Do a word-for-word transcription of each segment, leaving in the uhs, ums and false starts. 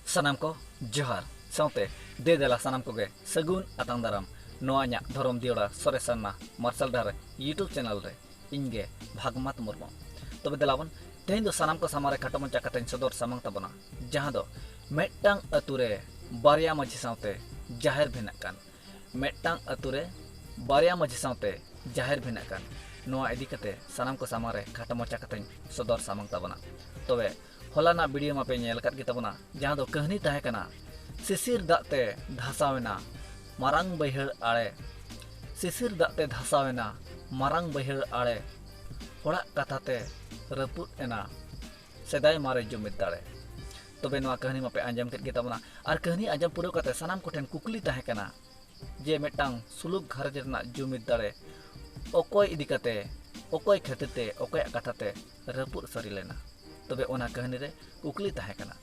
ᱥᱟᱱᱟᱢ ᱠᱚ ᱡᱚᱦᱟᱨ, ᱥᱟᱶᱛᱮ ᱫᱮ ᱫᱮᱞᱟ ᱥᱟᱱᱟᱢ ᱠᱚᱜᱮ ᱥᱟᱹᱜᱩᱱ ᱟᱛᱟᱝ ᱫᱟᱨᱟᱢ ᱱᱚᱣᱟ ᱤᱧᱟᱹᱜ ᱫᱷᱚᱨᱚᱢ ᱫᱤᱭᱚᱲᱟ ᱥᱚᱨᱮᱥ ᱥᱟᱨᱱᱟ ᱢᱟᱨᱥᱟᱞ ᱰᱟᱦᱟᱨ YouTube ᱪᱮᱱᱮᱞ ᱨᱮ᱾ ᱤᱧ ᱜᱮ ᱵᱷᱟᱜᱽᱢᱟᱛ ᱢᱩᱨᱢᱩ᱾ ᱛᱚᱵᱮ ᱫᱮᱞᱟ ᱵᱚᱱ, ᱛᱮᱦᱮᱧ ᱫᱚ ᱥᱟᱱᱟᱢ ᱠᱚ ᱥᱟᱢᱟᱝ ᱨᱮ ᱠᱷᱟᱴᱚ ᱢᱟᱪᱷᱟ ᱠᱟᱛᱷᱟᱧ ᱥᱚᱫᱚᱨ ᱥᱟᱢᱟᱝ ᱛᱟᱵᱚᱱᱟ, ᱡᱟᱦᱟᱸ ᱫᱚ ᱢᱤᱫᱴᱟᱝ ᱟᱹᱛᱩ ᱨᱮ ᱵᱟᱨᱭᱟ ᱢᱟᱹᱡᱷᱤ ᱥᱟᱶᱛᱮ ᱡᱟᱦᱮᱨ ᱵᱷᱤᱱᱟᱹᱜ ᱠᱟᱱ, ᱢᱤᱫᱴᱟᱝ ᱟᱹᱛᱩ ᱨᱮ ᱵᱟᱨᱭᱟ ᱢᱟᱹᱡᱷᱤ ᱥᱟᱶᱛᱮ ᱡᱟᱦᱮᱨ ᱵᱷᱤᱱᱟᱹᱜ ᱠᱟᱱ, ᱱᱚᱣᱟ ᱤᱫᱤ ᱠᱟᱛᱮ ᱥᱟᱱᱟᱢ ᱠᱚ ᱥᱟᱢᱟᱝ ᱨᱮ ᱠᱷᱟᱴᱚ ᱢᱟᱪᱷᱟ ᱠᱟᱛᱷᱟᱧ ᱥᱚᱫᱚᱨ ᱥᱟᱢᱟᱝ ᱛᱟᱵᱚᱱᱟ᱾ ᱛᱚᱵᱮ ᱦᱚᱞᱟᱱᱟᱜ ᱵᱷᱤᱰᱤᱭᱳ ᱢᱟᱯᱮ ᱧᱮᱞ ᱟᱠᱟᱫ ᱜᱮ ᱛᱟᱵᱚᱱᱟ, ᱡᱟᱦᱟᱸ ᱫᱚ ᱠᱟᱹᱦᱱᱤ ᱛᱟᱦᱮᱸ ᱠᱟᱱᱟ ᱥᱤᱥᱤᱨ ᱫᱟᱜ ᱛᱮ ᱫᱷᱟᱥᱟᱣ ᱮᱱᱟ ᱢᱟᱨᱟᱝ ᱵᱟᱹᱭᱦᱟᱹᱲ ᱟᱲᱮ, ᱥᱤᱥᱤᱨ ᱫᱟᱜ ᱛᱮ ᱫᱷᱟᱥᱟᱣ ᱮᱱᱟ ᱢᱟᱨᱟᱝ ᱵᱟᱹᱭᱦᱟᱹᱲ ᱟᱲᱮ, ᱦᱚᱲᱟᱜ ᱠᱟᱛᱷᱟ ᱛᱮ ᱨᱟᱹᱯᱩᱫ ᱮᱱᱟ ᱥᱮᱫᱟᱭ ᱢᱟᱨᱮ ᱡᱩᱢᱤᱫ ᱫᱟᱲᱮ᱾ ᱛᱚᱵᱮ ᱱᱚᱣᱟ ᱠᱟᱹᱦᱱᱤ ᱢᱟᱯᱮ ᱟᱸᱡᱚᱢ ᱠᱮᱫ ᱜᱮ ᱛᱟᱵᱚᱱᱟ, ᱟᱨ ᱠᱟᱹᱦᱱᱤ ᱟᱸᱡᱚᱢ ᱯᱩᱨᱟᱹᱣ ᱠᱟᱛᱮ ᱥᱟᱱᱟᱢ ᱠᱚᱴᱷᱮᱱ ᱠᱩᱠᱞᱤ ᱛᱟᱦᱮᱸ ᱠᱟᱱᱟ ᱡᱮ ᱢᱤᱫᱴᱟᱝ ᱥᱩᱞᱩᱠ ᱜᱷᱟᱨᱚᱸᱡᱽ ᱨᱮᱱᱟᱜ ᱡᱩᱢᱤᱫ ᱫᱟᱲᱮ ᱚᱠᱚᱭ ᱤᱫᱤ ᱠᱟᱛᱮ, ᱚᱠᱚᱭ ᱠᱷᱟᱹᱛᱤᱨ ᱛᱮ, ᱚᱠᱚᱭᱟᱜ ᱠᱟᱛᱷᱟ ᱛᱮ ᱨᱟᱹᱯᱩᱫ ᱥᱟᱹᱨᱤ ᱞᱮᱱᱟ? ᱛᱚᱵᱮ ᱚᱱᱟ ᱠᱟᱹᱦᱱᱤ ᱨᱮ ᱠᱩᱠᱞᱤ ᱛᱟᱦᱮᱸ ᱠᱟᱱᱟ᱾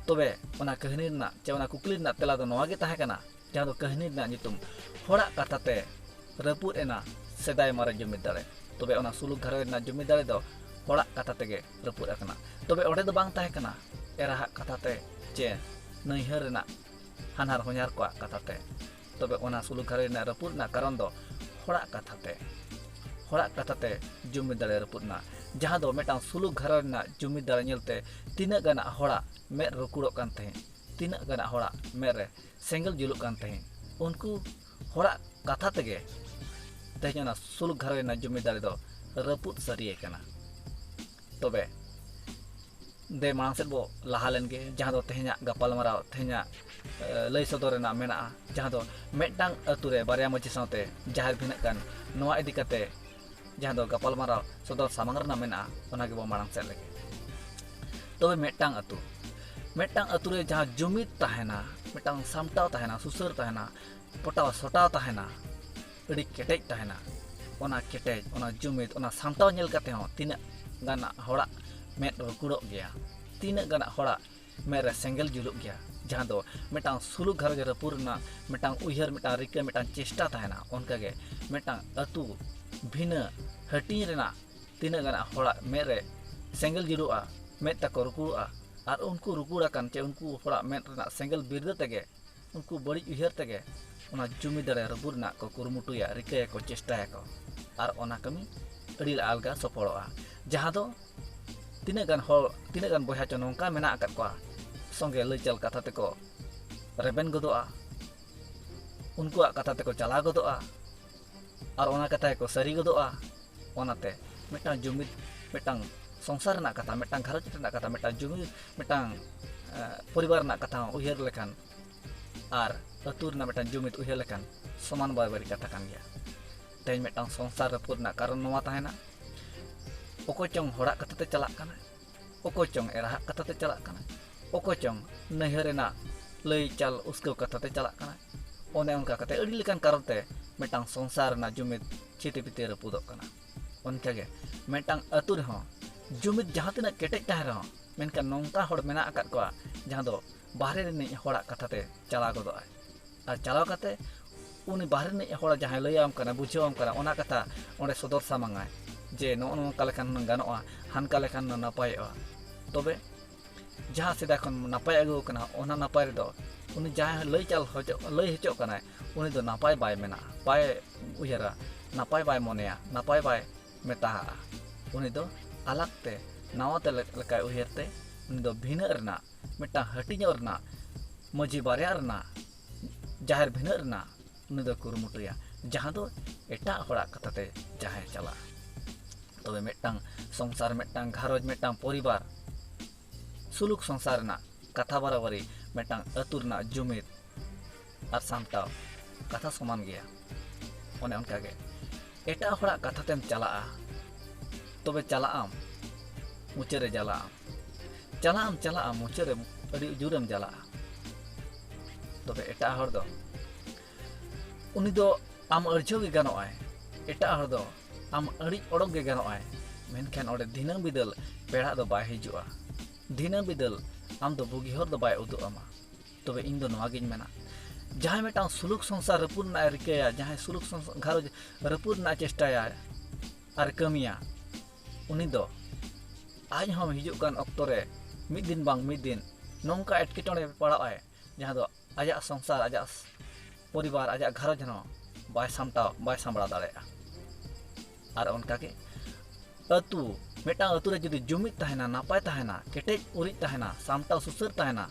ᱛᱚᱵᱮ ᱚᱱᱟ ᱠᱟᱹᱦᱱᱤ ᱨᱮᱱᱟᱜ ᱪᱮ ᱚᱱᱟ ᱠᱩᱠᱞᱤ ᱨᱮᱱᱟᱜ ᱛᱮᱞᱟ ᱫᱚ ᱱᱚᱣᱟ ᱜᱮ ᱛᱟᱦᱮᱸ ᱠᱟᱱᱟ, ᱡᱟᱦᱟᱸ ᱫᱚ ᱠᱟᱹᱦᱱᱤ ᱨᱮᱱᱟᱜ ᱧᱩᱛᱩᱢ ᱦᱚᱲᱟᱜ ᱠᱟᱛᱷᱟ ᱛᱮ ᱨᱟᱹᱯᱩᱫ ᱮᱱᱟ ᱥᱮᱫᱟᱭ ᱢᱟᱨᱮ ᱡᱩᱢᱤᱫ ᱫᱟᱲᱮ᱾ ᱛᱚᱵᱮ ᱚᱱᱟ ᱥᱩᱞᱩᱠ ᱜᱷᱟᱨᱚᱸᱡᱽ ᱨᱮᱱᱟᱜ ᱡᱩᱢᱤᱫ ᱫᱟᱲᱮ ᱫᱚ ᱦᱚᱲᱟᱜ ᱠᱟᱛᱷᱟ ᱛᱮᱜᱮ ᱨᱟᱹᱯᱩᱫ ᱟᱠᱟᱱᱟ᱾ ᱛᱚᱵᱮ ᱚᱸᱰᱮ ᱫᱚ ᱵᱟᱝ ᱛᱟᱦᱮᱸ ᱠᱟᱱᱟ ᱮᱨᱟᱦᱟᱜ ᱠᱟᱛᱷᱟ ᱛᱮ ᱪᱮ ᱱᱟᱹᱭᱦᱟᱹᱨ ᱨᱮᱱᱟᱜ ᱦᱟᱱᱦᱟᱨ ᱦᱚᱧᱦᱟᱨ ᱠᱚᱣᱟᱜ ᱠᱟᱛᱷᱟ ᱛᱮ᱾ ᱛᱚᱵᱮ ᱚᱱᱟ ᱥᱩᱞᱩᱠ ᱜᱷᱟᱨᱚᱸᱡᱽ ᱨᱮᱱᱟᱜ ᱨᱟᱹᱯᱩᱫ ᱨᱮᱱᱟᱜ ᱠᱟᱨᱚᱱ ᱫᱚ ᱦᱚᱲᱟᱜ ᱠᱟᱛᱷᱟ ᱛᱮ, ᱦᱚᱲᱟᱜ ᱠᱟᱛᱷᱟ ᱛᱮ ᱡᱩᱢᱤᱫ ᱫᱟᱲᱮ ᱨᱟᱹᱯᱩᱫ ᱮᱱᱟ, ᱡᱟᱦᱟᱸ ᱫᱚ ᱢᱤᱫᱴᱟᱝ ᱥᱩᱞᱩᱠ ᱜᱷᱟᱨᱚᱸᱡᱽ ᱨᱮᱱᱟᱜ ᱡᱩᱢᱤᱫ ᱫᱟᱲᱮ ᱧᱮᱞᱛᱮ ᱛᱤᱱᱟᱹᱜ ᱜᱟᱱᱟᱜ ᱦᱚᱲᱟᱜ ᱢᱮᱫ ᱨᱩᱠᱩᱲᱚᱜ ᱠᱟᱱ ᱛᱟᱦᱮᱸᱫ, ᱛᱤᱱᱟᱹᱜ ᱜᱟᱱᱟᱜ ᱦᱚᱲᱟᱜ ᱢᱮᱫ ᱨᱮ ᱥᱮᱸᱜᱮᱞ ᱡᱩᱞᱩᱜ ᱠᱟᱱ ᱛᱟᱦᱮᱸᱫ᱾ ᱩᱱᱠᱩ ᱦᱚᱲᱟᱜ ᱠᱟᱛᱷᱟ ᱛᱮᱜᱮ ᱛᱮᱦᱮᱧ ᱚᱱᱟ ᱥᱩᱞᱩᱠ ᱜᱷᱟᱨᱚᱸᱡᱽ ᱨᱮᱱᱟᱜ ᱡᱩᱢᱤᱫ ᱫᱟᱲᱮ ᱫᱚ ᱨᱟᱹᱯᱩᱫ ᱥᱟᱹᱨᱤᱭ ᱠᱟᱱᱟ᱾ ᱛᱚᱵᱮ ᱫᱮ ᱢᱟᱲᱟᱝ ᱥᱮᱫ ᱵᱚ ᱞᱟᱦᱟ ᱞᱮᱱ ᱜᱮ, ᱡᱟᱦᱟᱸ ᱫᱚ ᱛᱮᱦᱮᱧᱟᱜ ᱜᱟᱯᱟᱞᱢᱟᱨᱟᱣ, ᱛᱮᱦᱮᱧᱟᱜ, ᱮ, ᱞᱟᱹᱭ ᱥᱚᱫᱚᱨ ᱨᱮᱱᱟᱜ ᱢᱮᱱᱟᱜᱼᱟ, ᱡᱟᱦᱟᱸ ᱫᱚ ᱢᱤᱫᱴᱟᱝ ᱟᱹᱛᱩ ᱨᱮ ᱵᱟᱨᱭᱟ ᱢᱟᱹᱡᱷᱤ ᱥᱟᱶᱛᱮ ᱡᱟᱦᱮᱨ ᱵᱷᱤᱱᱟᱹᱜ ᱠᱟᱱ, ᱱᱚᱣᱟ ᱤᱫᱤ ᱠᱟᱛᱮ ᱡᱟᱦᱟᱸ ᱫᱚ ᱜᱟᱯᱟᱞᱢᱟᱨᱟᱣ ᱥᱚᱫᱚᱨ ᱥᱟᱢᱟᱝ ᱨᱮᱱᱟᱜ ᱢᱮᱱᱟᱜᱼᱟ, ᱚᱱᱟ ᱜᱮᱵᱚ ᱢᱟᱲᱟᱝ ᱥᱮᱫ ᱞᱮᱜᱮ᱾ ᱛᱚᱵᱮ ᱢᱤᱫᱴᱟᱝ ᱟᱹᱛᱩ, ᱢᱤᱫᱴᱟᱝ ᱟᱹᱛᱩ ᱨᱮ ᱡᱟᱦᱟᱸ ᱡᱩᱢᱤᱫ ᱛᱟᱦᱮᱱᱟ, ᱢᱤᱫᱴᱟᱝ ᱥᱟᱢᱴᱟᱣ ᱛᱟᱦᱮᱱᱟ, ᱥᱩᱥᱟᱹᱨ ᱛᱟᱦᱮᱱᱟ, ᱯᱚᱴᱟᱣ ᱥᱚᱴᱟᱣ ᱛᱟᱦᱮᱱᱟ, ᱟᱹᱰᱤ ᱠᱮᱴᱮᱡ ᱛᱟᱦᱮᱱᱟ᱾ ᱚᱱᱟ ᱠᱮᱴᱮᱡ, ᱚᱱᱟ ᱡᱩᱢᱤᱫ, ᱚᱱᱟ ᱥᱟᱢᱴᱟᱣ ᱧᱮᱞ ᱠᱟᱛᱮ ᱦᱚᱸ ᱛᱤᱱᱟᱹᱜ ᱜᱟᱱ ᱦᱚᱲᱟᱜ ᱢᱮᱫ ᱨᱩᱠᱩᱲᱚᱜ ᱜᱮᱭᱟ, ᱛᱤᱱᱟᱹᱜ ᱜᱟᱱ ᱦᱚᱲᱟᱜ ᱢᱮᱫ ᱨᱮ ᱥᱮᱸᱜᱮᱞ ᱡᱩᱞᱩᱜ ᱜᱮᱭᱟ, ᱡᱟᱦᱟᱸ ᱫᱚ ᱢᱤᱫᱴᱟᱝ ᱥᱩᱞᱩᱠ ᱜᱷᱟᱨᱚᱸᱡᱽ ᱨᱟᱹᱯᱩᱫ ᱨᱮᱱᱟᱜ ᱢᱤᱫᱴᱟᱝ ᱩᱭᱦᱟᱹᱨ, ᱢᱤᱫᱴᱟᱝ ᱨᱤᱠᱟᱹ, ᱢᱤᱫᱴᱟᱝ ᱪᱮᱥᱴᱟ ᱛᱟᱦᱮᱱᱟ᱾ ᱚᱱᱠᱟᱜᱮ ᱢᱤᱫᱴᱟᱝ ᱟᱹᱛᱩ ᱵᱷᱤᱱᱟᱹ ᱦᱟᱹᱴᱤᱧ ᱨᱮᱱᱟᱜ ᱛᱤᱱᱟᱹᱜ ᱜᱟᱱ ᱦᱚᱲᱟᱜ ᱢᱮᱫ ᱨᱮ ᱥᱮᱸᱜᱮᱞ ᱡᱩᱞᱩᱜᱼᱟ, ᱢᱮᱫ ᱛᱟᱠᱚ ᱨᱩᱠᱩᱲᱚᱜᱼᱟ, ᱟᱨ ᱩᱱᱠᱩ ᱨᱩᱠᱩᱲ ᱟᱠᱟᱱ ᱪᱮ ᱩᱱᱠᱩ ᱦᱚᱲᱟᱜ ᱢᱮᱫ ᱨᱮᱱᱟᱜ ᱥᱮᱸᱜᱮᱞ ᱵᱤᱨᱫᱟᱹ ᱛᱮᱜᱮ ᱩᱱᱠᱩ ᱵᱟᱹᱲᱤᱡ ᱩᱭᱦᱟᱹᱨ ᱛᱮᱜᱮ ᱚᱱᱟ ᱡᱩᱢᱤᱫ ᱫᱟᱲᱮ ᱨᱟᱹᱯᱩᱫ ᱨᱮᱱᱟᱜ ᱠᱚ ᱠᱩᱨᱩᱢᱩᱴᱩᱭᱟ, ᱨᱤᱠᱟᱹᱭᱟᱠᱚ, ᱪᱮᱥᱴᱟᱭᱟᱠᱚ᱾ ᱟᱨ ᱚᱱᱟ ᱠᱟᱹᱢᱤ ᱟᱹᱰᱤ ᱟᱞᱜᱟ ᱥᱚᱯᱷᱚᱞᱚᱜᱼᱟ᱾ ᱡᱟᱦᱟᱸ ᱫᱚ ᱛᱤᱱᱟᱹᱜ ᱜᱟᱱ ᱦᱚᱲ, ᱛᱤᱱᱟᱹᱜ ᱜᱟᱱ ᱵᱚᱭᱦᱟ ᱪᱚ ᱱᱚᱝᱠᱟ ᱢᱮᱱᱟᱜ ᱟᱠᱟᱫ ᱠᱚᱣᱟ, ᱥᱚᱸᱜᱮ ᱞᱟᱹᱭ ᱪᱟᱞ ᱠᱟᱛᱷᱟ ᱛᱮᱠᱚ ᱨᱮᱵᱮᱱ ᱜᱚᱫᱚᱜᱼᱟ, ᱩᱱᱠᱩᱣᱟᱜ ᱠᱟᱛᱷᱟ ᱛᱮᱠᱚ ᱪᱟᱞᱟᱣ ᱜᱚᱫᱚᱜᱼᱟ, ᱟᱨ ᱚᱱᱟ ᱠᱟᱛᱷᱟ ᱜᱮᱠᱚ ᱥᱟᱹᱨᱤ ᱜᱚᱫᱚᱜᱼᱟ᱾ ᱚᱱᱟᱛᱮ ᱢᱤᱫᱴᱟᱝ ᱡᱩᱢᱤᱫ, ᱢᱤᱫᱴᱟᱝ ᱥᱚᱝᱥᱟᱨ ᱨᱮᱱᱟᱜ ᱠᱟᱛᱷᱟ, ᱢᱤᱫᱴᱟᱝ ᱜᱷᱟᱨᱚᱸᱡᱽ ᱨᱮᱱᱟᱜ ᱠᱟᱛᱷᱟ, ᱢᱤᱫᱴᱟᱝ ᱡᱩᱢᱤᱫ, ᱢᱤᱫᱴᱟᱝ, ᱮ, ᱯᱚᱨᱤᱵᱟᱨ ᱨᱮᱱᱟᱜ ᱠᱟᱛᱷᱟ ᱦᱚᱸ ᱩᱭᱦᱟᱹᱨ ᱞᱮᱠᱷᱟᱱ ᱟᱨ ᱟᱹᱛᱩ ᱨᱮᱱᱟᱜ ᱢᱤᱫᱴᱟᱝ ᱡᱩᱢᱤᱫ ᱩᱭᱦᱟᱹᱨ ᱞᱮᱠᱷᱟᱱ ᱥᱚᱢᱟᱱ ᱵᱟᱨᱟᱵᱟᱨᱤ ᱠᱟᱛᱷᱟ ᱠᱟᱱ ᱜᱮᱭᱟ᱾ ᱛᱮᱦᱮᱧ ᱢᱤᱫᱴᱟᱝ ᱥᱚᱝᱥᱟᱨ ᱨᱟᱹᱯᱩᱫ ᱨᱮᱱᱟᱜ ᱠᱟᱨᱚᱱ ᱱᱚᱣᱟ ᱛᱟᱦᱮᱱᱟ, ᱚᱠᱚᱭ ᱪᱚᱝ ᱦᱚᱲᱟᱜ ᱠᱟᱛᱷᱟ ᱛᱮ ᱪᱟᱞᱟᱜ ᱠᱟᱱᱟ, ᱚᱠᱚᱭ ᱪᱚᱝ ᱮᱨᱟᱦᱟᱜ ᱠᱟᱛᱷᱟ ᱛᱮ ᱪᱟᱞᱟᱜ ᱠᱟᱱᱟ, ᱚᱠᱚᱭ ᱪᱚᱝ ᱱᱟᱹᱭᱦᱟᱹᱨ ᱨᱮᱱᱟᱜ ᱞᱟᱹᱭ ᱪᱟᱞ ᱩᱥᱠᱟᱹᱣ ᱠᱟᱛᱷᱟ ᱛᱮ ᱪᱟᱞᱟᱜ ᱠᱟᱱᱟ᱾ ᱚᱱᱮ ᱚᱱᱠᱟ ᱠᱟᱛᱮ ᱟᱹᱰᱤ ᱞᱮᱠᱟᱱ ᱠᱟᱨᱚᱱ ᱛᱮ ᱢᱤᱫᱴᱟᱝ ᱥᱚᱝᱥᱟᱨ ᱨᱮᱱᱟᱜ ᱡᱩᱢᱤᱫ ᱪᱷᱤᱛᱤ ᱵᱤᱛᱤ ᱨᱟᱹᱯᱩᱫᱚᱜ ᱠᱟᱱᱟ᱾ ᱚᱱᱠᱟᱜᱮ ᱢᱤᱫᱴᱟᱝ ᱟᱹᱛᱩ ᱨᱮᱦᱚᱸ ᱡᱩᱢᱤᱫ ᱡᱟᱦᱟᱸ ᱛᱤᱱᱟᱹᱜ ᱠᱮᱴᱮᱡ ᱛᱟᱦᱮᱱ ᱨᱮᱦᱚᱸ, ᱢᱮᱱᱠᱷᱟᱱ ᱱᱚᱝᱠᱟ ᱦᱚᱲ ᱢᱮᱱᱟᱜ ᱟᱠᱟᱫ ᱠᱚᱣᱟ ᱡᱟᱦᱟᱸ ᱫᱚ ᱵᱟᱦᱨᱮ ᱨᱤᱱᱤᱡ ᱦᱚᱲᱟᱜ ᱠᱟᱛᱷᱟ ᱛᱮ ᱪᱟᱞᱟᱣ ᱜᱚᱫᱚᱜᱼᱟᱭ᱾ ᱟᱨ ᱪᱟᱞᱟᱣ ᱠᱟᱛᱮ ᱩᱱᱤ ᱵᱟᱦᱨᱮ ᱨᱤᱱᱤᱡ ᱦᱚᱲ ᱡᱟᱦᱟᱸᱭ ᱞᱟᱹᱭᱟᱢ ᱠᱟᱱᱟ, ᱵᱩᱡᱷᱟᱹᱣᱟᱢ ᱠᱟᱱᱟ, ᱚᱱᱟ ᱠᱟᱛᱷᱟ ᱚᱸᱰᱮ ᱥᱚᱫᱚᱨ ᱥᱟᱢᱟᱝᱟᱭ ᱡᱮ ᱱᱚᱜᱼᱚ ᱱᱚᱝᱠᱟ ᱞᱮᱠᱷᱟᱱ ᱦᱩᱱᱟᱹᱝ ᱜᱟᱱᱚᱜᱼᱟ, ᱦᱟᱱᱠᱟ ᱞᱮᱠᱷᱟᱱ ᱦᱩᱱᱟᱹᱝ ᱱᱟᱯᱟᱭᱚᱜᱼᱟ᱾ ᱛᱚᱵᱮ ᱡᱟᱦᱟᱸ ᱥᱮᱫᱟᱭ ᱠᱷᱚᱱ ᱱᱟᱯᱟᱭ ᱟᱹᱜᱩ ᱟᱠᱟᱱᱟ, ᱚᱱᱟ ᱱᱟᱯᱟᱭ ᱨᱮᱫᱚ ᱩᱱᱤ ᱡᱟᱦᱟᱸᱭ ᱞᱟᱹᱭ ᱪᱟᱞ ᱦᱚᱪᱚ, ᱞᱟᱹᱭ ᱦᱚᱪᱚᱜ ᱠᱟᱱᱟᱭ, ᱩᱱᱤ ᱫᱚ ᱱᱟᱯᱟᱭ ᱵᱟᱭ ᱢᱮᱱᱟ, ᱵᱟᱭ ᱩᱭᱦᱟᱹᱨᱟ, ᱱᱟᱯᱟᱭ ᱵᱟᱭ ᱢᱚᱱᱮᱭᱟ, ᱱᱟᱯᱟᱭ ᱵᱟᱭ ᱢᱮᱛᱟᱜᱼᱟ᱾ ᱩᱱᱤ ᱫᱚ ᱟᱞᱟᱜᱽ ᱛᱮ ᱱᱟᱣᱟ ᱛᱮ ᱞᱮ-, ᱞᱮᱠᱟᱭ ᱩᱭᱦᱟᱹᱨ ᱛᱮ ᱩᱱᱤ ᱫᱚ ᱵᱷᱤᱱᱟᱹᱜ ᱨᱮᱱᱟᱜ, ᱢᱤᱫᱴᱟᱝ ᱦᱟᱹᱴᱤᱧᱚᱜ ᱨᱮᱱᱟᱜ, ᱢᱟᱹᱡᱷᱤ ᱵᱟᱨᱭᱟ ᱨᱮᱱᱟᱜ, ᱡᱟᱦᱮᱨ ᱵᱷᱤᱱᱟᱹᱜ ᱨᱮᱱᱟᱜ ᱩᱱᱤ ᱫᱚ ᱠᱩᱨᱩᱢᱩᱴᱩᱭᱟ, ᱡᱟᱦᱟᱸ ᱫᱚ ᱮᱴᱟᱜ ᱦᱚᱲᱟᱜ ᱠᱟᱛᱷᱟ ᱛᱮ ᱡᱟᱦᱟᱸᱭ ᱪᱟᱞᱟᱜᱼᱟ᱾ ᱛᱚᱵᱮ ᱢᱤᱫᱴᱟᱝ ᱥᱚᱝᱥᱟᱨ, ᱢᱤᱫᱴᱟᱝ ᱜᱷᱟᱨᱚᱸᱡᱽ, ᱢᱤᱫᱴᱟᱝ ᱯᱚᱨᱤᱵᱟᱨ, ᱥᱩᱞᱩᱠ ᱥᱚᱝᱥᱟᱨ ᱨᱮᱱᱟᱜ ᱠᱟᱛᱷᱟ ᱵᱟᱨᱟᱵᱟᱨᱤ, ᱢᱤᱫᱴᱟᱝ ᱟᱹᱛᱩ ᱨᱮᱱᱟᱜ ᱡᱩᱢᱤᱫ ᱟᱨ ᱥᱟᱢᱴᱟᱣ ᱠᱟᱛᱷᱟ ᱥᱚᱢᱟᱱ ᱜᱮᱭᱟ᱾ ᱚᱱᱮ ᱚᱱᱠᱟᱜᱮ ᱮᱴᱟᱜ ᱦᱚᱲᱟᱜ ᱠᱟᱛᱷᱟ ᱛᱮᱢ ᱪᱟᱞᱟᱜᱼᱟ, ᱛᱚᱵᱮ ᱪᱟᱞᱟᱜ ᱟᱢ, ᱢᱩᱪᱟᱹᱫ ᱨᱮ ᱡᱟᱞᱟᱜ ᱟᱢ᱾ ᱪᱟᱞᱟᱜ ᱟᱢ, ᱪᱟᱞᱟᱜ ᱟᱢ, ᱢᱩᱪᱟᱹᱫ ᱨᱮ ᱟᱹᱰᱤ ᱡᱳᱨᱮᱢ ᱡᱟᱞᱟᱜᱼᱟ᱾ ᱛᱚᱵᱮ ᱮᱴᱟᱜ ᱦᱚᱲ ᱫᱚ, ᱩᱱᱤ ᱫᱚ ᱟᱢ ᱟᱹᱲᱡᱷᱟᱹᱣ ᱜᱮ ᱜᱟᱱᱚᱜᱼᱟᱭ᱾ ᱮᱴᱟᱜ ᱦᱚᱲ ᱫᱚ ᱟᱢ ᱟᱹᱲᱤᱡ ᱚᱰᱚᱠ ᱜᱮ ᱜᱟᱱᱚᱜᱼᱟᱭ, ᱢᱮᱱᱠᱷᱟᱱ ᱚᱸᱰᱮ ᱫᱷᱤᱱᱟᱹᱝ ᱵᱤᱫᱟᱹᱞ ᱯᱮᱲᱟ ᱫᱚ ᱵᱟᱭ ᱦᱤᱡᱩᱜᱼᱟ᱾ ᱫᱷᱤᱱᱟᱹᱝ ᱵᱤᱫᱟᱹᱞ ᱟᱢ ᱫᱚ ᱵᱩᱜᱤ ᱦᱚᱨ ᱫᱚ ᱵᱟᱭ ᱩᱫᱩᱜ ᱟᱢᱟ᱾ ᱛᱚᱵᱮ ᱤᱧ ᱫᱚ ᱱᱚᱣᱟ ᱜᱤᱧ ᱢᱮᱱᱟ, ᱡᱟᱦᱟᱸᱭ ᱢᱤᱫᱴᱟᱝ ᱥᱩᱞᱩᱠ ᱥᱚᱝᱥᱟᱨ ᱨᱟᱹᱯᱩᱫ ᱨᱮᱱᱟᱜ ᱮ ᱨᱤᱠᱟᱹᱭᱟ, ᱡᱟᱦᱟᱸᱭ ᱥᱩᱞᱩᱠ ᱥᱚᱝᱥ-, ᱜᱷᱟᱨᱚᱸᱡᱽ ᱨᱟᱹᱯᱩᱫ ᱨᱮᱱᱟᱜ ᱪᱮᱥᱴᱟᱭᱟ ᱟᱨ ᱠᱟᱹᱢᱤᱭᱟ, ᱩᱱᱤ ᱫᱚ ᱟᱡ ᱦᱚᱸ ᱦᱤᱡᱩᱜ ᱠᱟᱱ ᱚᱠᱛᱚ ᱨᱮ ᱢᱤᱫ ᱫᱤᱱ ᱵᱟᱝ ᱢᱤᱫ ᱫᱤᱱ ᱱᱚᱝᱠᱟ ᱮᱴᱠᱮᱴᱚᱬᱮ ᱯᱟᱲᱟᱜ ᱟᱭ, ᱡᱟᱦᱟᱸ ᱫᱚ ᱟᱡᱟᱜ ᱥᱚᱝᱥᱟᱨ, ᱟᱡᱟᱜ ᱯᱚᱨᱤᱵᱟᱨ, ᱟᱡᱟᱜ ᱜᱷᱟᱨᱚᱸᱡᱽ ᱦᱚᱸ ᱵᱟᱭ ᱥᱟᱢᱴᱟᱣ, ᱵᱟᱭ ᱥᱟᱢᱵᱲᱟᱣ ᱫᱟᱲᱮᱭᱟᱜᱼᱟ᱾ ᱟᱨ ᱚᱱᱠᱟᱜᱮ ᱟᱹᱛᱩ, ᱢᱤᱫᱴᱟᱝ ᱟᱹᱛᱩ ᱨᱮ ᱡᱩᱫᱤ ᱡᱩᱢᱤᱫ ᱛᱟᱦᱮᱱᱟ, ᱱᱟᱯᱟᱭ ᱛᱟᱦᱮᱱᱟ, ᱠᱮᱴᱮᱡ ᱩᱨᱤᱡ ᱛᱟᱦᱮᱱᱟ, ᱥᱟᱢᱴᱟᱣ ᱥᱩᱥᱟᱹᱨ ᱛᱟᱦᱮᱱᱟ,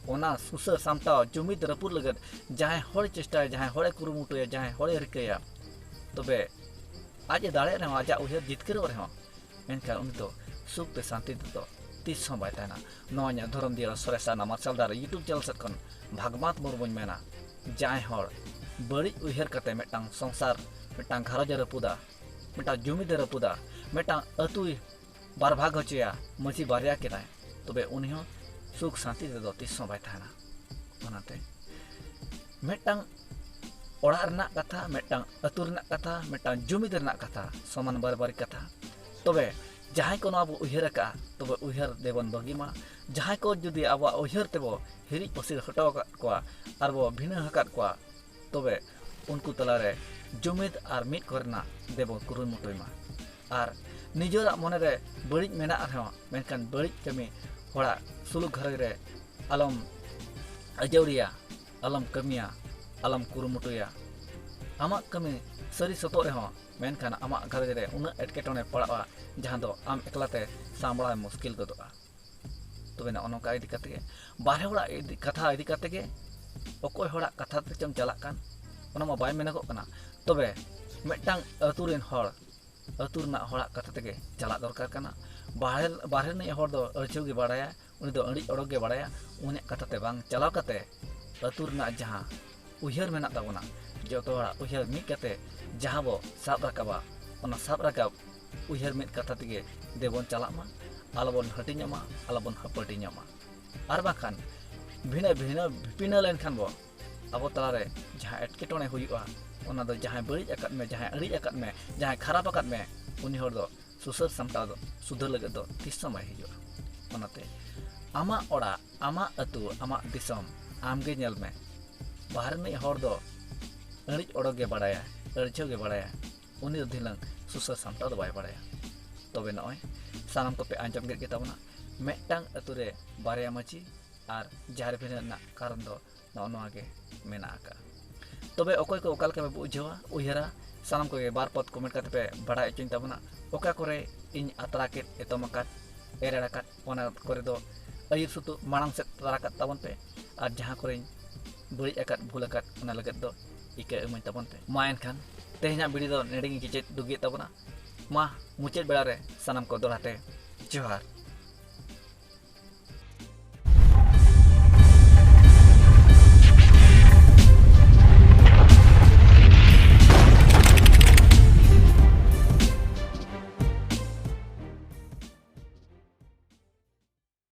ᱚᱱᱟ ᱥᱩᱥᱟᱹᱨ ᱥᱟᱢᱴᱟᱣ ᱡᱩᱢᱤᱫ ᱨᱟᱹᱯᱩᱫ ᱞᱟᱹᱜᱤᱫ ᱡᱟᱦᱟᱸᱭ ᱦᱚᱲᱮ ᱪᱮᱥᱴᱟᱭᱟ, ᱡᱟᱦᱟᱸᱭ ᱦᱚᱲᱮ ᱠᱩᱨᱩᱢᱩᱴᱩᱭᱟ, ᱡᱟᱦᱟᱸᱭ ᱦᱚᱲᱮ ᱨᱤᱠᱟᱹᱭᱟ, ᱛᱚᱵᱮ ᱟᱡ ᱮ ᱫᱟᱲᱮᱭᱟᱜ ᱨᱮᱦᱚᱸ, ᱟᱡᱟᱜ ᱩᱭᱦᱟᱹᱨ ᱡᱤᱛᱠᱟᱹᱨᱚᱜ ᱨᱮᱦᱚᱸ, ᱢᱮᱱᱠᱷᱟᱱ ᱩᱱᱤ ᱫᱚ ᱥᱩᱠ ᱛᱮ ᱥᱟᱱᱛᱤ ᱛᱮᱫᱚ ᱛᱤᱥ ᱦᱚᱸ ᱵᱟᱭ ᱛᱟᱦᱮᱱᱟ᱾ ᱱᱚᱣᱟ ᱤᱧᱟᱹᱜ ᱫᱷᱚᱨᱚᱢ ᱫᱤᱭᱟᱹ ᱥᱚᱨᱮᱥᱟ ᱱᱟᱢᱟᱨ ᱥᱟᱞᱫᱟᱨ YouTube channel ᱥᱮᱫ ᱠᱷᱚᱱ ᱵᱷᱟᱜᱽᱢᱟᱛ ᱢᱩᱨᱢᱩᱧ ᱢᱮᱱᱟ, ᱡᱟᱦᱟᱸᱭ ᱦᱚᱲ ᱵᱟᱹᱲᱤᱡ ᱩᱭᱦᱟᱹᱨ ᱠᱟᱛᱮ ᱢᱤᱫᱴᱟᱝ ᱥᱚᱝᱥᱟᱨ, ᱢᱤᱫᱴᱟᱝ ᱜᱷᱟᱨᱚᱸᱡᱽ ᱮ ᱨᱟᱹᱯᱩᱫᱟ, ᱢᱤᱫᱴᱟᱝ ᱡᱩᱢᱤᱫ ᱮ ᱨᱟᱹᱯᱩᱫᱟ, ᱢᱤᱫᱴᱟᱝ ᱟᱹᱛᱩᱭ ᱵᱟᱨ ᱵᱷᱟᱜᱽ ᱦᱚᱪᱚᱭᱟ, ᱢᱟᱹᱡᱷᱤ ᱵᱟᱨᱭᱟ ᱠᱮᱫᱟᱭ, ᱛᱚᱵᱮ ᱩᱱᱤ ᱦᱚᱸ ᱥᱩᱠ ᱥᱟᱱᱛᱤ ᱛᱮᱫᱚ ᱛᱤᱥ ᱦᱚᱸ ᱵᱟᱭ ᱛᱟᱦᱮᱱᱟ᱾ ᱚᱱᱟᱛᱮ ᱢᱤᱫᱴᱟᱝ ᱚᱲᱟᱜ ᱨᱮᱱᱟᱜ ᱠᱟᱛᱷᱟ, ᱢᱤᱫᱴᱟᱝ ᱟᱹᱛᱩ ᱨᱮᱱᱟᱜ ᱠᱟᱛᱷᱟ, ᱢᱤᱫᱴᱟᱝ ᱡᱩᱢᱤᱫ ᱨᱮᱱᱟᱜ ᱠᱟᱛᱷᱟ, ᱥᱚᱢᱟᱱ ᱵᱟᱨ ᱵᱟᱨᱤ ᱠᱟᱛᱷᱟ᱾ ᱛᱚᱵᱮ ᱡᱟᱦᱟᱸᱭ ᱠᱚ ᱱᱚᱣᱟ ᱵᱚ ᱩᱭᱦᱟᱹᱨ ᱟᱠᱟᱫᱼᱟ, ᱛᱚᱵᱮ ᱩᱭᱦᱟᱹᱨ ᱫᱮᱵᱚᱱ ᱵᱟᱹᱜᱤ ᱢᱟ᱾ ᱡᱟᱦᱟᱸᱭ ᱠᱚ ᱡᱩᱫᱤ ᱟᱵᱚᱣᱟᱜ ᱩᱭᱦᱟᱹᱨ ᱛᱮᱵᱚ ᱦᱤᱨᱤᱡ ᱯᱟᱹᱥᱤᱨ ᱦᱚᱴᱚ ᱟᱠᱟᱫ ᱠᱚᱣᱟ ᱟᱨ ᱵᱚ ᱵᱷᱤᱱᱟᱹ ᱟᱠᱟᱫ ᱠᱚᱣᱟ, ᱛᱚᱵᱮ ᱩᱱᱠᱩ ᱛᱟᱞᱟᱨᱮ ᱡᱩᱢᱤᱫ ᱟᱨ ᱢᱤᱫ ᱠᱚᱨᱮᱱᱟᱜ ᱫᱮᱵᱚ ᱠᱩᱨᱩᱢᱩᱴᱩᱭ ᱢᱟ᱾ ᱟᱨ ᱱᱤᱡᱮᱨᱟᱜ ᱢᱚᱱᱮᱨᱮ ᱵᱟᱹᱲᱤᱡ ᱢᱮᱱᱟᱜ ᱨᱮᱦᱚᱸ, ᱢᱮᱱᱠᱷᱟᱱ ᱵᱟᱹᱲᱤᱡ ᱠᱟᱹᱢᱤ ᱦᱚᱲᱟᱜ ᱥᱩᱞᱩᱠ ᱜᱷᱟᱨᱚᱸᱡᱽ ᱨᱮ ᱟᱞᱚᱢ ᱟᱹᱡᱟᱹᱣᱲᱤᱭᱟ, ᱟᱞᱚᱢ ᱠᱟᱹᱢᱤᱭᱟ, ᱟᱞᱚᱢ ᱠᱩᱨᱩᱢᱩᱴᱩᱭᱟ᱾ ᱟᱢᱟᱜ ᱠᱟᱹᱢᱤ ᱥᱟᱹᱨᱤ ᱥᱚᱛᱚᱜ ᱨᱮᱦᱚᱸ, ᱢᱮᱱᱠᱷᱟᱱ ᱟᱢᱟᱜ ᱜᱷᱟᱨᱚᱸᱡᱽ ᱨᱮ ᱩᱱᱟᱹᱜ ᱮᱴᱠᱮᱴᱚᱬᱮ ᱯᱟᱲᱟᱜᱼᱟ, ᱡᱟᱦᱟᱸ ᱫᱚ ᱟᱢ ᱮᱠᱞᱟᱛᱮ ᱥᱟᱢᱵᱲᱟᱣ ᱢᱩᱥᱠᱤᱞ ᱜᱚᱫᱚᱜᱼᱟ᱾ ᱛᱚᱵᱮ ᱱᱚᱜᱼᱚ ᱱᱚᱝᱠᱟ ᱤᱫᱤ ᱠᱟᱛᱮ ᱜᱮ, ᱵᱟᱨᱦᱮ ᱦᱚᱲᱟᱜ ᱤᱫᱤ, ᱠᱟᱛᱷᱟ ᱤᱫᱤ ᱠᱟᱛᱮ ᱜᱮ, ᱚᱠᱚᱭ ᱦᱚᱲᱟᱜ ᱠᱟᱛᱷᱟ ᱛᱮᱪᱚᱢ ᱪᱟᱞᱟᱜ ᱠᱟᱱ, ᱚᱱᱟ ᱢᱟ ᱵᱟᱭ ᱢᱮᱱᱚᱜᱚᱜ ᱠᱟᱱᱟ᱾ ᱛᱚᱵᱮ ᱢᱤᱫᱴᱟᱝ ᱟᱹᱛᱩ ᱨᱮᱱ ᱦᱚᱲ, ᱟᱹᱛᱩ ᱨᱮᱱᱟᱜ ᱦᱚᱲᱟᱜ ᱠᱟᱛᱷᱟ ᱛᱮᱜᱮ ᱪᱟᱞᱟᱜ ᱫᱚᱨᱠᱟᱨ ᱠᱟᱱᱟ᱾ ᱵᱟᱦᱨᱮ, ᱵᱟᱦᱨᱮ ᱨᱤᱱᱤᱡ ᱦᱚᱲ ᱫᱚ ᱟᱹᱲᱪᱷᱟᱹᱣ ᱜᱮ ᱵᱟᱲᱟᱭᱟ, ᱩᱱᱤ ᱫᱚ ᱟᱹᱲᱤᱡ ᱚᱰᱚᱠ ᱜᱮ ᱵᱟᱲᱟᱭᱟ᱾ ᱩᱱᱤᱭᱟᱜ ᱠᱟᱛᱷᱟ ᱛᱮ ᱵᱟᱝ ᱪᱟᱞᱟᱣ ᱠᱟᱛᱮ ᱟᱹᱛᱩ ᱨᱮᱱᱟᱜ ᱡᱟᱦᱟᱸ ᱩᱭᱦᱟᱹᱨ ᱢᱮᱱᱟᱜ ᱛᱟᱵᱚᱱᱟ, ᱡᱚᱛᱚ ᱦᱚᱲᱟᱜ ᱩᱭᱦᱟᱹᱨ ᱢᱤᱫ ᱠᱟᱛᱮ ᱡᱟᱦᱟᱸ ᱵᱚ ᱥᱟᱵ ᱨᱟᱠᱟᱵᱟ, ᱚᱱᱟ ᱥᱟᱵ ᱨᱟᱠᱟᱵ ᱩᱭᱦᱟᱹᱨ ᱢᱤᱫ ᱠᱟᱛᱷᱟ ᱛᱮᱜᱮ ᱫᱮᱵᱚᱱ ᱪᱟᱞᱟᱜ ᱢᱟ, ᱟᱞᱚᱵᱚᱱ ᱦᱟᱹᱴᱤᱧᱚᱜ ᱢᱟ, ᱟᱞᱚᱵᱚᱱ ᱦᱟᱹᱯᱟᱹᱴᱤᱧᱚᱜ ᱢᱟ᱾ ᱟᱨ ᱵᱟᱝᱠᱷᱟᱱ ᱵᱷᱤᱱᱟᱹ ᱵᱷᱤᱱᱟᱹ ᱵᱷᱤᱯᱤᱱᱟᱹ ᱞᱮᱱᱠᱷᱟᱱ ᱵᱚ, ᱟᱵᱚ ᱛᱟᱞᱟᱨᱮ ᱡᱟᱦᱟᱸ ᱮᱴᱠᱮᱴᱚᱬᱮ ᱦᱩᱭᱩᱜᱼᱟ, ᱚᱱᱟ ᱫᱚ ᱡᱟᱦᱟᱸᱭ ᱵᱟᱹᱲᱤᱡ ᱟᱠᱟᱫ ᱢᱮ, ᱡᱟᱦᱟᱸᱭ ᱟᱹᱲᱤᱡ ᱟᱠᱟᱫ ᱢᱮ, ᱡᱟᱦᱟᱸᱭ ᱠᱷᱟᱨᱟᱯ ᱟᱠᱟᱫ ᱢᱮ, ᱩᱱᱤ ᱦᱚᱲ ᱫᱚ ᱥᱩᱥᱟᱹᱨ ᱥᱟᱢᱴᱟᱣ ᱫᱚ, ᱥᱩᱫᱷᱟᱹᱨ ᱞᱟᱹᱜᱤᱫ ᱫᱚ ᱛᱤᱥ ᱦᱚᱸ ᱵᱟᱭ ᱦᱤᱡᱩᱜᱼᱟ᱾ ᱚᱱᱟᱛᱮ ᱟᱢᱟᱜ ᱚᱲᱟᱜ, ᱟᱢᱟᱜ ᱟᱹᱛᱩ, ᱟᱢᱟᱜ ᱫᱤᱥᱚᱢ ᱟᱢᱜᱮ ᱧᱮᱞ ᱢᱮ᱾ ᱵᱟᱦᱨᱮ ᱨᱤᱱᱤᱡ ᱦᱚᱲ ᱫᱚ ᱟᱹᱲᱤᱡ ᱚᱰᱚᱠ ᱜᱮ ᱵᱟᱲᱟᱭᱟ, ᱟᱹᱲᱪᱷᱟᱹᱣ ᱜᱮ ᱵᱟᱲᱟᱭᱟ, ᱩᱱᱤ ᱫᱚ ᱫᱷᱤᱱᱟᱹᱝ ᱥᱩᱥᱟᱹᱨ ᱥᱟᱢᱴᱟᱣ ᱫᱚ ᱵᱟᱭ ᱵᱟᱲᱟᱭᱟ᱾ ᱛᱚᱵᱮ ᱱᱚᱜᱼᱚᱭ ᱥᱟᱱᱟᱢ ᱠᱚᱯᱮ ᱟᱸᱡᱚᱢ ᱠᱮᱫ ᱜᱮ ᱛᱟᱵᱚᱱᱟ, ᱢᱤᱫᱴᱟᱝ ᱟᱹᱛᱩ ᱨᱮ ᱵᱟᱨᱭᱟ ᱢᱟᱹᱡᱷᱤ ᱟᱨ ᱡᱟᱦᱮᱨ ᱵᱷᱤᱱᱟᱹ ᱨᱮᱱᱟᱜ ᱠᱟᱨᱚᱱ ᱫᱚ ᱱᱚᱜᱼᱚ ᱱᱚᱣᱟ ᱜᱮ ᱢᱮᱱᱟᱜ ᱟᱠᱟᱫᱼᱟ᱾ ᱛᱚᱵᱮ ᱚᱠᱚᱭ ᱠᱚ ᱚᱠᱟ ᱞᱮᱠᱟ ᱯᱮ ᱩᱭᱦᱟᱹᱨᱟ, ᱩᱭᱦᱟᱹᱨᱟ, ᱥᱟᱱᱟᱢ ᱠᱚᱜᱮ ᱵᱟᱨ ᱯᱚᱫ ᱠᱚᱢᱮᱱᱴ ᱠᱟᱛᱮ ᱯᱮ ᱵᱟᱲᱟᱭ ᱦᱚᱪᱚᱧ ᱛᱟᱵᱚᱱᱟ᱾ ᱚᱠᱟ ᱠᱚᱨᱮ ᱤᱧ ᱟᱛᱨᱟ ᱠᱮᱫ, ᱮᱛᱚᱢ ᱟᱠᱟᱫ, ᱮᱨᱮᱲ ᱟᱠᱟᱫ, ᱚᱱᱟ ᱠᱚᱨᱮ ᱫᱚ ᱟᱹᱭᱩᱨ ᱥᱩᱛᱩᱜ ᱢᱟᱲᱟᱝ ᱥᱮᱫ ᱛᱟᱨᱟ ᱠᱟᱜ ᱛᱟᱵᱚᱱ ᱯᱮ, ᱟᱨ ᱡᱟᱦᱟᱸ ᱠᱚᱨᱮᱧ ᱵᱟᱹᱲᱤᱡ ᱟᱠᱟᱫ, ᱵᱷᱩᱞ ᱟᱠᱟᱫ, ᱚᱱᱟ ᱞᱟᱹᱜᱤᱫ ᱫᱚ ᱤᱠᱟᱹ ᱮᱢᱟᱹᱧ ᱛᱟᱵᱚᱱ ᱯᱮ᱾ ᱢᱟ ᱮᱱᱠᱷᱟᱱ ᱛᱮᱦᱮᱧᱟᱜ ᱵᱷᱤᱰᱤᱭᱳ ᱫᱚ ᱱᱮᱰᱮ ᱜᱮᱧ ᱠᱮᱪᱮᱫ ᱫᱩᱜᱤᱭᱮᱫ ᱛᱟᱵᱚᱱᱟ᱾ ᱢᱟ ᱢᱩᱪᱟᱹᱫ ᱵᱮᱲᱟ ᱨᱮ ᱥᱟᱱᱟᱢ ᱠᱚ ᱫᱚᱦᱲᱟ ᱛᱮ ᱡᱚᱦᱟᱨ᱾